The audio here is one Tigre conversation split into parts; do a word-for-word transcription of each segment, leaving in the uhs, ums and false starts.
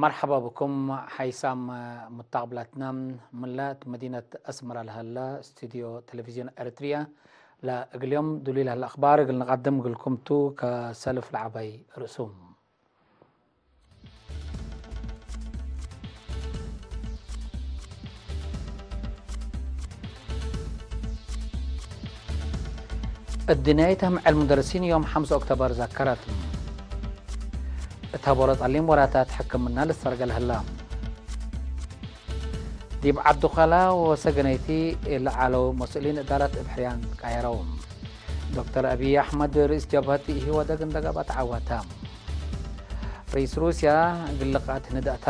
መርሐባ ብኩም ሓይሳም ሙተቅብላትና። ምለ እት መዲነት አስመራ ለሀለ ስቱድዮ ቴሌቪዝዮን ኤረትርያ ለእግል ዮም ዱሊ ለሀለ አክባር እግል ንቀድም እግልኩም ቱ። ከሰልፍ ለዐባይ ርእሱም። እድንያይት አምዕል ሙደርሲን ዮም ሐምስ ኦክቶበር ዘከረት። እት ሀቦሮ ጸሊም ወራታት ሕክምና ልትሰርገል ህላ። ዲብ ዐብዱኸላ ወሰገነይቲ ለዐለው መስኡሊን እዳረት እብ ሕርያን ቀየረው። ዶክተር አብይ አሕመድ ርኢስ ጀብሀት ኢህወደግ እንደ ገብአ ተዐወተ። ርኢስ ሩስያ እግል ልቃት ንደአተ።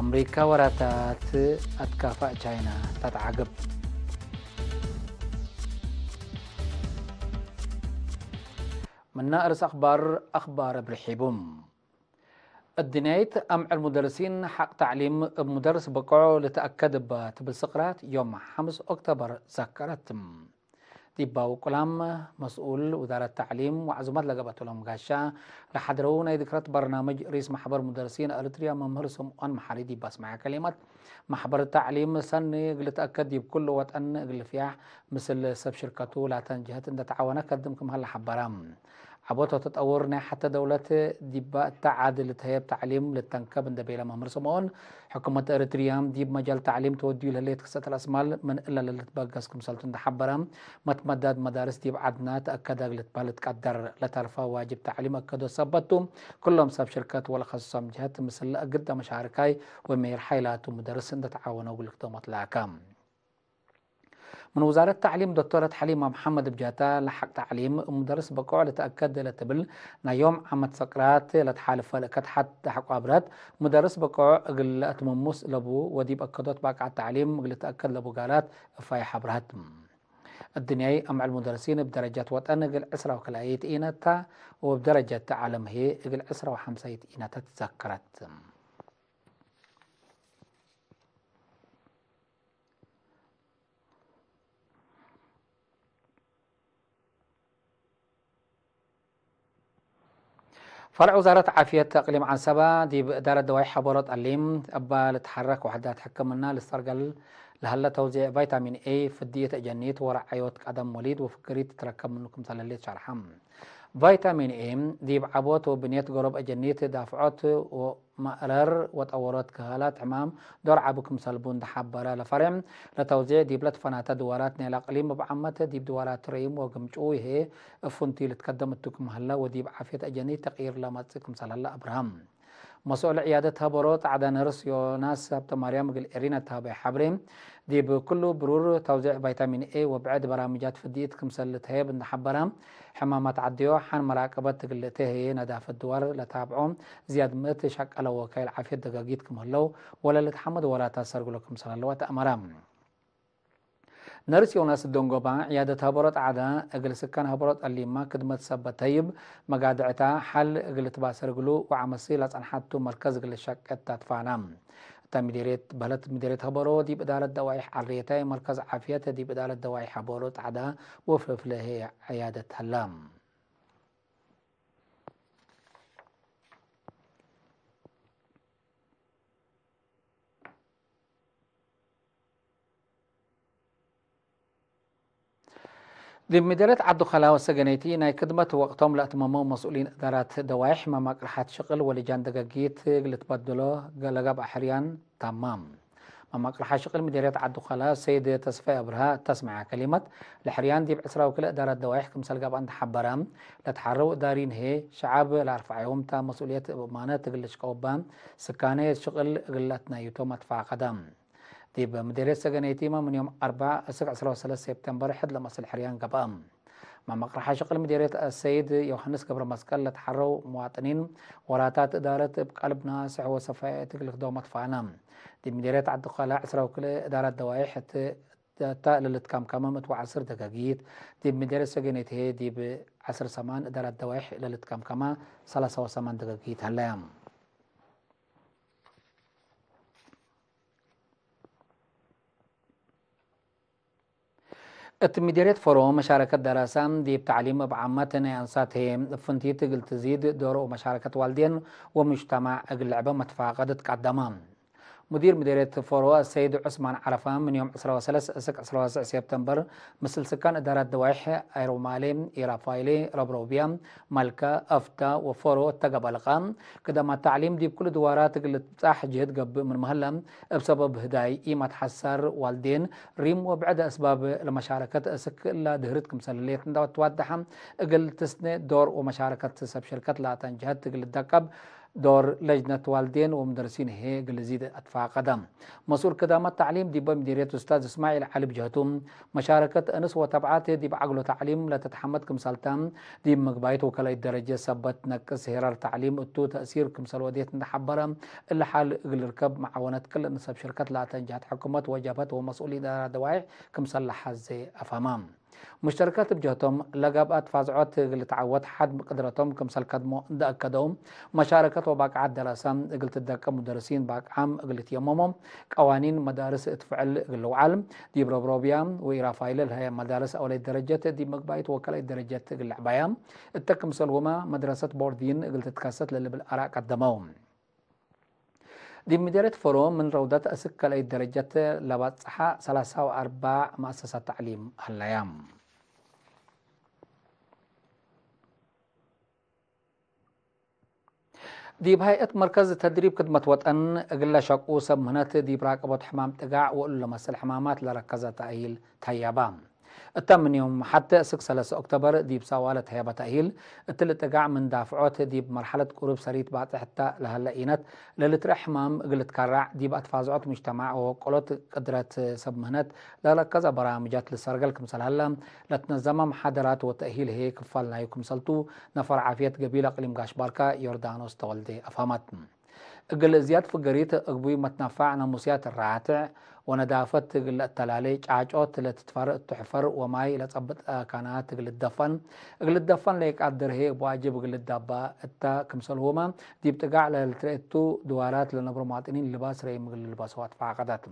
አምሪካ ወራታት አትካፋእ ቻይና ተትዓግብ። ምነ አርእስ አክባር፣ አክባር እብ ርሒቡ። እድንያይት አምዕል ሙደርሲን ሐቅ ተዕሊም እብ ሙደርስ ብቁዕ ልትአከድ እበ ትብል ስቅራት ዮም ሐምስ ኦክቶበር ዘከረት። ዲባ ውቁላም መስኡል ውዛረት ተዕሊም ወዐዙመት ለገብአት ሎም ጋሻ ለሐድረው ናይ ዝክረት በርናምጅ ርኢስ ማሕበር ሙደርሲን ኤረትርያ መምህር ስምኦን መሓሪ ዲብ አስመዐ ከሊመት፣ ማሕበር ተዕሊም ሰኒ እግል ልትአከድ ዲብ ኩሉ ወጠን እግል ልፍያሕ ምስል ሰብ ሽርከቱ ላተን ጀህት እንደ ተዓወነ ከድም ክም ሀለ ሐበረ። ዐቦት ወተጠውር ናይ ሐተ ደውለት ዲበ እተ ዐድ ልትሀየብ ተዕሊም ልተንከብ እንደ ቤለ መምህር ስምኦን፣ ሕኩመት ኤረትርያ ዲብ መጃል ተዕሊም ተወድዩ ለህሌት ክሰት ረአስማል ምን እለ ለልትበገስ ክምሰልቱ እንደ ሐበረ፣ መትመዳድ መዳርስ ዲብ ዐድና ተአከደ እግል ልትበህል ልትቀደር። ለተርፈ ዋጅብ ተዕሊም አከዶ ሰበት ቱ፣ ክሎም ሰብ ሽርከት ወለከስሶም ጀህት ምስል ለእግደ መሻርካይ ወሜርሓይ ላቱ ሙደርስ እንደ ተዓወነው እግል ልክቶም አትላከ። ምን ውዛረት ተዕሊም ዶክተረት ሐሊማ መሐመድ እብ ጀህታ፣ ለሐቅ ተዕሊም እብ ሙደርስ ብቁዕ ልትአከድ ለትብል ናይ ዮም ዓመት ሰቅራት ለትሓልፈ ለእከት ሐት ደሐቁ አብርሀት፣ ሙደርስ ብቁዕ እግል ለአትመሙስ ለቡ ወዲብ አከዶት ባቅዓት ተዕሊም እግል ልትአከድ ለቡ ጋላት እፋይ ሐብርሀት። እድንያይ አምዕል ሙደርሲን እብ ደረጀት ወጠን እግል ዕስራ ወክልአይት ኢነታ ወእብ ደረጀት ዐለም ህዬ እግል ዕስራ ወሐምሳይት ኢነታ ትዘከረት። ፈርዕ ውዛረት ዓፍየት እቅሊም ዐንሰበ፣ ዲብ እዳረት ደዋይሕ ሐቦሮ ጠሊም እበ ልትሐረክ ወሕዳት ሕክምና ልስተርገል ለሀለ ተውዜዕ ቫይታሚን ኤ፣ ፍድየት አጀኒት ወረዓዮት ቀደም ወሊድ ወፍግሪት ትትረከብ ምኑ ክምሰል ህሌት ሸርሐ። ቫይታሚን ኤ፣ ዲብ ዐቦት ወብንየት ገሮብ አጀኒት ዳፍዖት ወመእረር ወጠወሮት ክሃላት ሕማም ዶር ዐቢ ክምሰል ቡ እንደ ሐበረ ለፈሬዕ፣ ለተውዜዕ ዲብለ ትፈናተ ድዋራት ናይለ አቅሊም እብ ዓመት ዲብ ድዋራት ረይም ወግምጩ ይሄ እፉንቲ ልትከደም እቱ ክም ሀለ ወዲብ ዓፍየት አጀኒት ተቅይር ለመጽእ ክምሰል ሀለ አብርሃም። መስኡል ዕያደት ሀበሮ ጸዕደ ነርስ ዮናስ ሀብተማርያም እግል ኤሪና ተሀበየ ሐብሬ፣ ዲብ ክሉ ብሩር ተውዜዕ ቫይታሚን ኤ ወብዕድ በራምጃት ፍድኢት ክምሰል ልትሀየብ እንደ ሐበረ፣ ሕማማት ዐድዮ ሐን መራቀበት እግል ልእቴ ህዬ ነዳፈት ድዋር ለታብዖ ዝያድ ምእት ሸቀለ ወካይል ዓፍየት ደጋጊት ክም ህለው ወለልትሐመድ ወራታት ሰርግሎ ክምሰል ሀለወ ተአመረ። ነርስ ዮናስ ደንጎባ፣ ዕያደት ሀበሮ ጸዕደ እግል ስካን ሀበሮ ጠሊማ ክድመት ሰበት ተይብ መጋድዕታ ሐል እግል ልትባሰር እግሉ ወዐመሲ ለጸንሐቱ መርከዝ እግል ልሸቄ ተትፋና። እተ ምዲርየት በህለት ምዲርየት ሀበሮ ዲብ እዳረት ደዋይሕ ዐልርየታይ መርከዝ ዓፍየት ዲብ እዳረት ደዋይሕ ሀበሮ ጸዕደ ወፍፍለ ህዬ ዕያደት ሀላ። ዲብ ምዴርየት ዐዱ ከላ ወሰገነይቲ ናይ ክድመት ወቅቶም ለአትመመው መስኡሊን እዳራት ደዋይሕ፣ መማቅርሓት ሽቅል ወልጃን ደገጊት እግል ልትበድሎ ለገብአ ሕርያን ታማም። መማቅርሓት ሽቅል ምዴርየት ዐዱ ከላ ሰይድ ተስፋይ አብርሃ እተ አስመዐ ከሊመት፣ ለሕርያን ዲብ ዕስራ ወክልኤ እዳራት ደዋይሕ ክምሰል ገብአ እንደ ሐበረ፣ ለትሐረው እዳሪን ህዬ ሸዐብ ለአርፈዐዮም ተ መስኡልየት እብ እማነት እግል ልሽቀው እበ ስካነ ሽቅል እግል ለአትናዩቶም አትፋቀደ። ዲብ ምዴርየት ሰገነይቲመ ምን ዮም አርበዕ እስክ ዕስራ ወሰለስ ሴፕቴምበር ሕድ ለመስል ሕርያን ገብአ። መማቅርሓ ሽቅል ምዴርየት አሰይድ ዮሐንስ ገብረመስቀል ለተሐረው መዋጥኒን ወራታት እዳረት እብ ቀልብ ናስሕ ወሰፋየት እግል ልክደው መትፋነ። ዲብ ምዴርየት ዐዲ ከላ ዕስራ ወክልኤ እዳራት ደዋይሕ እተ ለልትከምከመ ምእት ወዐስር ደገጊት፣ ዲብ ምዴርየት ሰገነይት ህዬ ዲብ ዐስር ሰማን እዳራት ደዋይሕ ለልትከምከመ ሰላሳ ወሰማን ደገጊት ሀለ። እት ምዴርየት ፈሮ መሻረከት ደረሰ ዲብ ተዕሊም እብ ዓመት ናይ አንሳት ህዬ እብ ፍንቲት እግል ትዚድ ዶር ወመሻረከት ዋልዴን ወሙጅተማዕ እግል ልዕበ መትፋቀድ ትቀደመ። ሙዲር ምዴርየት ፈሮ ሰይድ ዑስማን ዐረፋ ምን ዮም ዕስራ ወሰለስ እስክ ዕስራ ወትስዕ ሴፕተምበር ምስል ስካን እዳራት ደዋይሕ አይሮማሌ፣ ኢራፋይሌ፣ ረብሮብያ፣ መልከ፣ አፍተ ወፈሮ እተ ገብአ ልቃ፣ ክደማት ተዕሊም ዲብ ኩሉ ድዋራት እግል ልትብጻሕ ጅህድ ገብእ ምን መህለ፣ እብ ሰበብ ህዳይ ኢመትሐሰር ዋልዴን ሪም ወብዕድ አስባብ ለመሻረከት እስክ እላ ድህርት ክምሰል ህሌት እንዳ ትዋደሐ፣ እግል ትስኔ ዶር ወመሻረከት ሰብ ሽርከት ላተ ጅሀት እግል ልደቀብ ዶር ለጅነት ዋልዴን ወሙደርሲን ህዬ እግል ልዚድ አትፋቀደ። መስኡል ክዳመት ተዕሊም ዲበ ምዲርየት ኡስታዝ እስማዒል ዐሊ ብጀህቱ፣ መሻረከት እንስ ወተብዓት ዲብ ዐግሎ ተዕሊም ለትትሐመድ ክምሰልተ፣ ዲብ ምግባይት ወከልአይት ደረጀ ሰበት ነቅስ ሄራር ተዕሊም እቱ ተእሲር ክምሰል ወዴት እንደ ሐበረ፣ እሊ ሐል እግል ልርከብ መዓወነት ክል እንሰብ ሽርከት ላተ ጅሀት ሕኩመት ወጀብሀት ወመስኡል ኢዳራ ደዋይሕ ክምሰል ለሐዜ አፍሀመ። ሙሽተረከት እብ ጀህቶም፣ ለገብአ ተፋዝዖት እግል ልትዐወት ሐድ ቅድረቶም ክምሰል ከድሞ እንደ አከደው፣ መሻረከት ወባቅዓት ደረሰ እግል ትደቀ ሙደርሲን ባቅዓም እግል ልትየመሞ፣ ቀዋኒን መዳርስ እት ፍዕል እግል ልውዓል፣ ዲብ ሮብሮብያ ወኢራፋይለ ለሀየ መዳርስ አውለይት ደረጀት ዲብ ምግባይት ወከልአይት ደረጀት እግል ልዕባያ፣ እተ ክምሰልሁመ መድረሰት ቦርዲን እግል ትትከሰት ለልብል አራእ ቀደመው። ዲብ ምዴርየት ፈሮ ምን ረውደት እስክ ከልአይት ደረጀት ለባጽሐ ሰላሳ ወአርባዕ መአሰሳት ተዕሊም ሀለያ። ዲብ ሀይአት መርከዝ ተድሪብ ክድመት ወጠን እግለ ሸቁ ሰብ ምህነት ዲብ ራቀቦት ሕማም ጥጋዕ ወእሉ ለመሰል ሕማማት ለረከዘ ተእሂል ተህየበ። እተ ምን ዮም ሐቴ እስክ ሰለሰ ኦክቶበር ዲብ ሳዋ ለተህየበ ተእሂል፣ እትሊ ጥጋዕ ምን ዳፍዖት ዲብ መርሐለት ቅሩብ ሰሪት ባጽሕ እተ ለሀለ ኢነት፣ ለልትረእ ሕማም እግል ልትከራዕ፣ ዲብ አትፋዝዖት ሙጅተማዕ ወወቀሎት ቅድረት ሰብ ምህነት ለረከዘ በራምጃት ልሰርገል ክምሰል ሀለ፣ ለትነዘመ መሓደራት ወተእሂል ህዬ ክፋል ናዩ ክምሰልቱ፣ ነፈር ዓፍየት ገቢል አቅሊም ጋሽ ባርካ ዮርዳኖስ ተወልዴ አፍሀመት። እግል ዝያድ ፍገሪት እግቡይ መትነፋዕ ናሙስያት ራትዕ ወነዳፈት እግል ለአተላሌ፣ ጫጮት ለትትፋር እቱ ሕፈር ወማይ ለጸብጥ አካናት እግል ልትደፈን፣ እግል ልትደፈን ለኢቃድር ህዬ እብ ዋጅብ እግል ልዳባ እተ ክምሰልሁመ፣ ዲብ ጥጋዕ ለልትረኤ እቱ ድዋራት ለነብሮ መዋጥኒን ልባስ ረይም እግል ልልበሶ አትፋቀደት።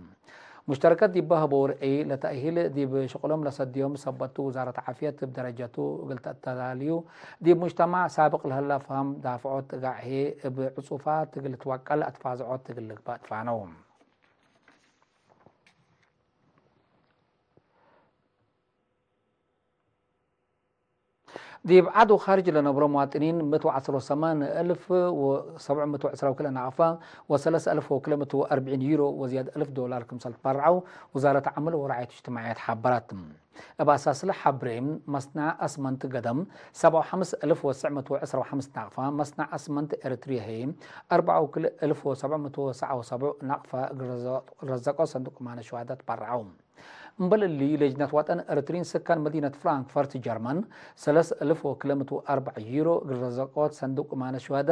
ሙሽተረከት ዲበ ሀበው ርዕይ ለተእሂል ዲብ ሽቅሎም ለሰድዮም ሰበት ቱ፣ ውዛረት ዓፍየት እብ ደረጀቱ እግል ተአተላልዩ፣ ዲብ ሙጅተማዕ ሳብቅ ለሀለ ፍሀም ዳፍዖት ጥጋዕ ህዬ እብ ዕጹፋት እግል ልትወቀል አትፋዝዖት እግል ልግባእ ትፋነው። ዲብ ዐድ ወካርጅ ለነብሮ መዋጥኒን፣ ምእት ወዐስር ወሰማን እልፍ ወሰብዕ ምእት ወዕስራ ወክልኤ ናቅፋ ወሰለስ እልፍ ወክልኤ ምእት ወአርብዒን ዩሮ ወዝያድ እልፍ ዶላር ክምሰል ትበረዐው ውዛረት ዐምል ወረዓየት እጅትማዕየት ሐበረት። እብ አሳስለ ሐብሬ፣ መስነዕ አስመንት ገደም ሰብዓ ወሐምስ እልፍ ወትስዕ ምእት ወዕስራ ወሐምስ ናቅፋ፣ መስነዕ አስመንት ኤረትርየ ህዬ አርበዓ ወክልኤ እልፍ ወሰብዕ ምእት ወሰብዓ ወሰብዕ ናቅፋ እግል ረዘ-፣ ረዘቆ ሰንዱቅ ማነ ሸዋዳ ትበረዐው። እምበል እሊ፣ ለጅነት ወጠን ኤረትርዪን ስካን መዲነት ፍራንክፈርት ጀርመን፣ ሰለስ እልፍ ወክልኤ ምእት ወአርበዕ ዩሮ እግል ረዘቆት ሰንዱቅ ማነ ሸዋዳ፣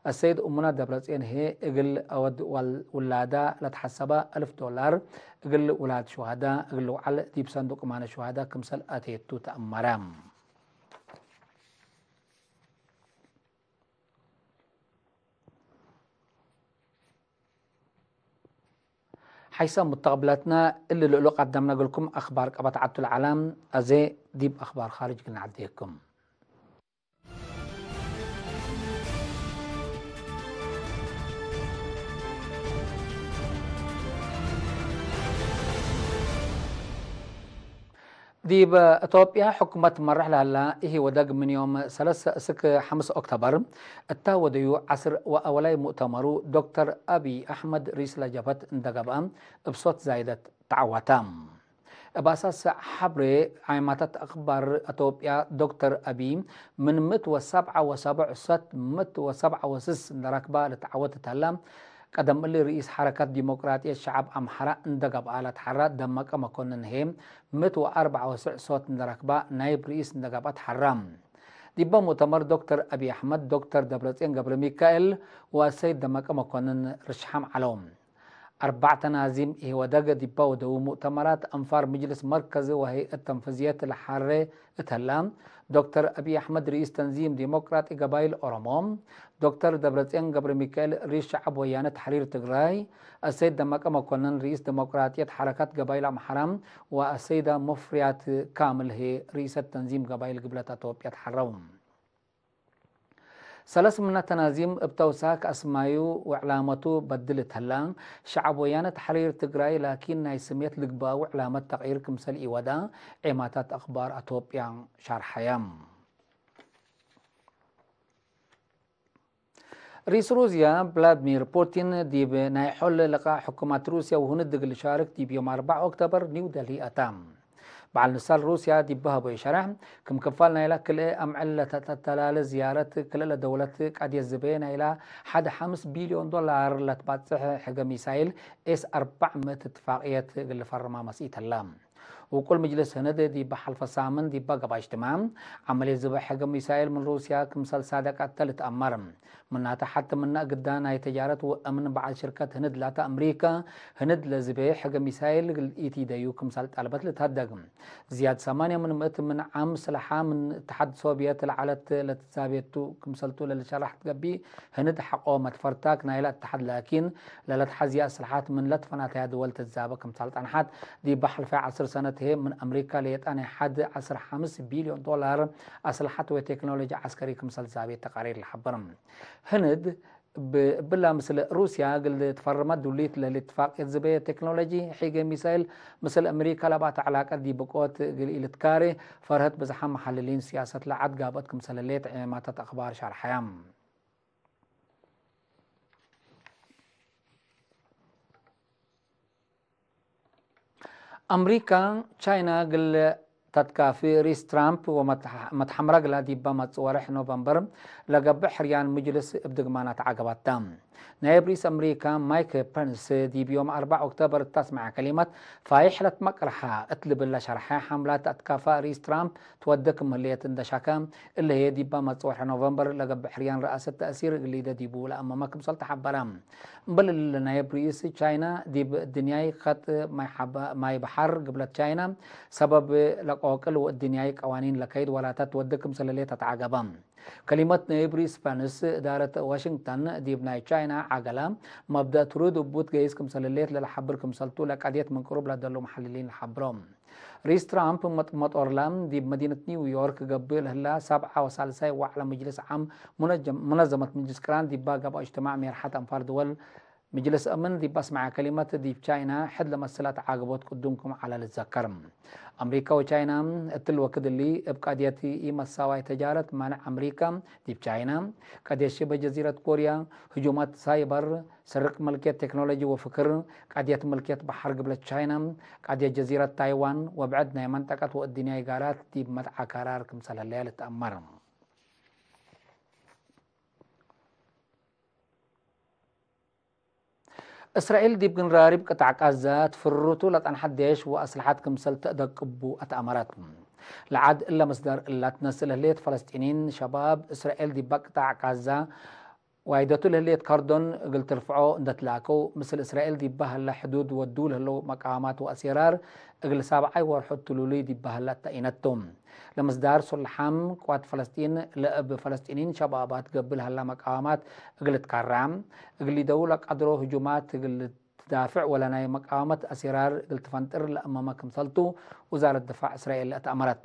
አሰይድ እሙና ደብረጽዮን ህዬ እግል አወድ ዋል-፣ ውላዳ ለትሐሰበ እልፍ ዶላር እግል ውላድ ሸዋዳ እግል ልውዓል ዲብ ሰንዱቅ ማነ ሸዋዳ ክምሰል አቴቱ ተአመረ። ሐይሰ ሙተቅብለትነ እሊ ልእሉ ቀደምነ እግልኩም አክባር ቀበት ዐቱ ለዐለ፣ አዜ ዲብ አክባር ካርጅ እግል ነዐዴኩም። ዲብ ኢትዮጵያ ሕኩመት መርሕ ለሀላ ኢህወደግ ምን ዮም ሰለሰ እስክ ሐምስ ኦክቶበር እተ ወደዩ ዐስር ወአወላይ ሙእተመሩ ዶክተር አብይ አሕመድ ርኢስ ለጀብሀት እንደ ገብአ እብ ሶት ዛይደት ተዐወተ። እብ አሳስ ሐብሬ ዓይማታት አክባር ኢትዮጵያ ዶክተር አብይ ምን ምእት ወሰብዓ ወሰብዕ ሶት ምእት ወሰብዓ ወስስ እንደ ረክበ ለተዐወት እተለ፣ ቀደም እሊ ርኢስ ሐረከት ዲሞቅራጥየት ሸዐብ አምሐረ እንደ ገብአ ለትሐረ ደመቀ መኮንን ህዬ፣ ምእት ወአርበዓ ወስዕ ሶት እንደ ረክበ ናይብ ርኢስ እንደ ገብአ ተሐረ። ዲበ ሙእተመር ዶክተር አብይ አሕመድ፣ ዶክተር ደብረጽዮን ገብረሚካኤል ወአሰይድ ደመቀ መኮንን ርሽሐም ዐለው። አርባዕ ተናዚም ኢህወደግ ዲባ ወደዉ ሙእተመራት አንፋር ምጅልስ መርከዝ ወሀይአት ተንፍዝየት ለሐሬ እት ህላ፣ ዶክተር አብይ አሕመድ ርኢስ ተንዚም ዲሞቅራጢ ገባይል ኦሮሞ፣ ዶክተር ደብረጽዮን ገብረሚካኤል ርኢስ ሸዐብ ወያነ ተሕሪር ትግራይ፣ አሰይድ ደመቀ መኮንን ርኢስ ዲሞቅራጥየት ሐረካት ገባይል አምሐራ ወአሰይዳ ሙፍሪያት ካምል ህዬ ርኢሰት ተንዚም ገባይል ግብለት አቶብያ ተሐረው። ሰለስ ምነ ተናዚም እብ ተውሳክ አስማዩ ወዕላመቱ በድል እት ህላ፣ ሸዐብ ወያነ ተሕሪር ትግራይ ላኪን ናይ ስሜት ልግባኡ ዕላመት ተቅይር ክምሰል ኢወዳ ዔማታት አክባር አቶብያ ሻርሐየ። ርኢስ ሩስያ ቭላድሚር ፑቲን ዲብ ናይ ሖል ልቃእ ሕኩማት ሩስያ ወሁንድ እግል ልሻርክ ዲብ ዮም አርበዕ ኦክቶበር ኒው ደልሂ አታ። በዐል ንሳል ሩስያ ዲብ ሀበዩ ሸረሕ፣ ክም ክፋል ናይላ ክልኤ አምዕል ለተተላለ ዝያረት ክልኤ ለደውለት ቀድየት ዝበየ ናይላ ሐድ ሐምስ ቢልዮን ዶላር ለትባጽሕ ሕገ ሚሳይል ኤስ አርበዕ ምእት እትፋቅየት እግል ልፈርማ መስኢት ህላ። ውቁል ምጅልስ ህንድ ዲብ ሐልፈ ሳምን ዲባ ገብአ እጅትማዕ፣ ዐመልየት ዝበ ሕገ ሚሳይል ምን ሩስያ ክምሰል ሳደቀት ተ ልትአመር። ምናተ ሐቲ ምነ እግዳ ናይ ተጃረት ወአምን በዐል ሽርከት ህንድ ላተ አምሪከ፣ ህንድ ለዝቤ ሕገ ሚሳይል እግል ኢቲደዩ ክምሰል ጠልበት ልትሀደግ። ዝያድ ሰማንያ ምን ምእት ምን ዓም ስለሓ ምን እትሓድ ሶብየት ለዐለት ለትዛቤቱ ክምሰልቱ ለልሸራሕ ትገቢእ፣ ህንድ ሐቆ መትፈርታክ ናይላ እትሓድ ላኪን ለለትሐዝየ አስልሓት ምን ለትፈናተያ ድወል ትትዛበ ክምሰል ጸንሐት፣ ዲብ ሐልፈ ዐስር ሰነት ህዬ ምን አምሪካ ሌጣ ናይ ሐድ ዐስር ሐምስ ቢልዮን ዶላር አስልሐት ወቴክኖሎጂ ዐስከሪ ክምሰል ዛቤት ተቃሪር ለሐብር። ህንድ እብ-፣ እብላ ምስል ሩስያ እግል ትፈርመ ዱሊት ለልትፋቅየት ዝበየ ቴክኖሎጂ ሕገ ሚሳይል ምስል አምሪካ ለባተ ዕላቀት ዲብ ብቆት እግል ኢልትካሬ ፈርሀት ብዝሓም መሐልሊን ስያሰት ለዐድ ጋብአት ክምሰል ህሌት ዔማታት አክባር ሻርሐያ። አምሪካ፣ ቻይና እግል ተትካፊ ርኢስ ትራምፕ ወመትሐ-፣ መትሐምራ እግላ ዲባ መጽእ ወርሕ ኖቨምበር ለገብእ ሕርያን ምጅልስ እብ ድግማና ተዓገባታ። ናይብ ርኢስ አምሪካ ማይክ ፐንስ ዲብ ዮም አርበዕ ኦክቶበር እተ አስመዐ ከሊመት፣ ፋይሕ ለትመቅርሐ እት ልብል ለሸርሐ ሐምላት አትካፋ ርኢስ ትራምፕ ትወዴ ክም ህሌት እንደ ሻከ፣ እለ ህዬ ዲባ መጽእ ወርሐ ኖቨምበር ለገብእ ሕርያን ረአሰት ተእሲር እግል ሊደ ዲቡ ለአመመ ክምሰል ተሐበረ። እምበል እሊ፣ ናይብ ርኢስ ቻይና ዲብ እድንያይ ከጥ ማይ ሐበ-፣ ማይ በሐር ግብለት ቻይና ሰበብ ለቆቅል ወእድንያይ ቀዋኒን ለከይድ ወላታት ወድግ ክምሰል ህሌት አትዓገበ። ከሊመት ናይብ ርኢስ ፐንስ፣ እዳረት ዋሽንግተን ዲብ ናይ ቻይና ዐገለ መብደእ ትሩድ እቡ ትገይስ ክምሰል ህሌት ለለሐብር ክምሰልቱ ለቀድየት ምን ቅሩብ ለደሉ መሐልሊን ለሐብሮ። ርኢስ ትራምፕ መጥ-፣ መጦርላ ዲብ መዲነት ኒው ዮርክ ገብእ ለህላ ሳብዓ ወሳልሳይ ዋዕለ ምጅልስ ዓም ሙነጀም-፣ ሙነዘመት ምጅልስ ቅራን ዲባ ገብአ እጅትማዕ ሜርሐት አንፋር ድወል ምጅልስ አምን ዲብ አስመዐ ከሊመት፣ ዲብ ቻይና ሕድ ለመስል አትዓግቦት ቅዱም ክም ዐለ ልትዘከር። አምሪካ ወቻይና እትሊ ወክድ እሊ እብ ቀድየት ኢመሳዋይ ተጃረት ማንዕ አምሪካ ዲብ ቻይና፣ ቀድየት ሽበ ጀዚረት ኮርያ፣ ህጁማት ሳይበር፣ ስርቅ ምልክየት ቴክኖሎጂ ወፍክር፣ ቀድየት ምልክየት በሐር ግብለት ቻይና፣ ቀድየት ጀዚረት ታይዋን ወብዕድ ናይ መንጠቀት ወእድንያይ ጋራት ዲብ መትዓ ከራር ክምሰል ህለየ ልትአመር። እስራኤል ዲብ ግንራሪብ ቅጣዕ ቃዛ ትፍርቱ ለጸንሐት ዴሽ ወአስልሐት ክምሰል ተአደቅቡ አትአመረት። ለዐድ እለ መስደር እላ ትነስእ ለህሌት ፈለስጢኒን ሸባብ፣ እስራኤል ዲባ ቅጣዕ ቃዛ ዋይደቱ ለህሌት ከርዶን እግል ትርፍዖ እንደ ትላከው፣ ምስል እስራኤል ዲባ ሀለ ሕዱድ ወዱ ለህለው መቃማት ወአሴራር እግል ሳብዓይ ወርሑ እትሉሉይ ዲባ ሀለ ተኢነቱ። ለምስዳር ሱልሓም ቅዋት ፈለስጢን ለእብ ፈለስጢኒን ሸባባት ገብእ ለሀላ መቃማት እግል ትካራ፣ እግል ሊደው ለቀድሮ ህጁማት እግል ትዳፍዕ ወለናይ መቃወመት አሲራር እግል ትፈንጥር ለአመመ ክምሰልቱ ውዛረት ድፋዕ እስራኤል ለአትአመረት።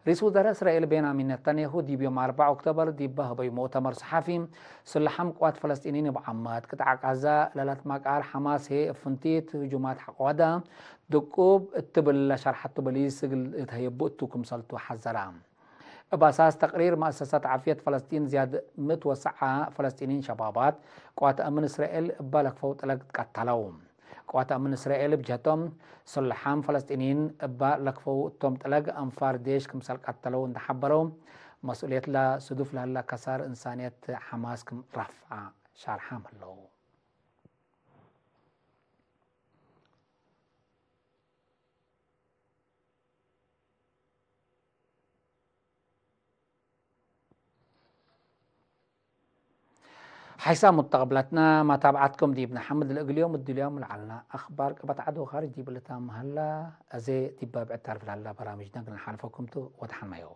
ርኢስ ውዘራእ እስራኤል ቤንያሚን ነታንያሁ ዲብ ዮም አርበዕ ኦክቶበር ዲብ በህበዩ ሙእተመር ሰሓፊ፣ ስላሓም ቅዋት ፈለስጢኒን እብ ዓማት ቅጥዓ ቃዛ ለለትማቃር ሐማስ ህዬ እብ ፍንቲት ህጁማት ሐቆ ወዳ ድቁብ እት ትብል ለሸርሐቱ በሊስ እግል እት ህየቡ እቱ ክምሰልቱ ሐዘራ። እብ አሳስ ተቅሪር መአሰሳት ዓፍየት ፈለስጢን፣ ዝያድ ምእት ወሰዓ ፈለስጢኒን ሸባባት፣ ቅዋት አምን እስራኤል እባ ለክፈው ጥለግ ቀተለው። ቅዋት አምን እስራኤል እብ ጀህቶም፣ ስሉሓም ፈለስጢኒን እባ ለክፈው እቶም ጥለግ አንፋር ዴሽ ክምሰል ቀተለው እንዴ ሐበረው፣ መስኡልየትለ ስዱፍ ለህለ ከሳር እንሳንየት ሐማስ ክም ረፍዐ ሻርሓም ህለው። ሐይሳም ሙተቀብላትና፣ መታብዓትኩም ዲብነ ሐምድ ለእግል ዮም እድልዮም ለዐልና አኽባር ቀበት ዐድ ወካርጅ ዲብ ልታም ሀላ። አዜ ዲብ ባብዕድ ታርፍ ለሀላ በራምጅና እግል ነሓልፈኩም ቱ። ወደሐን ማዮ።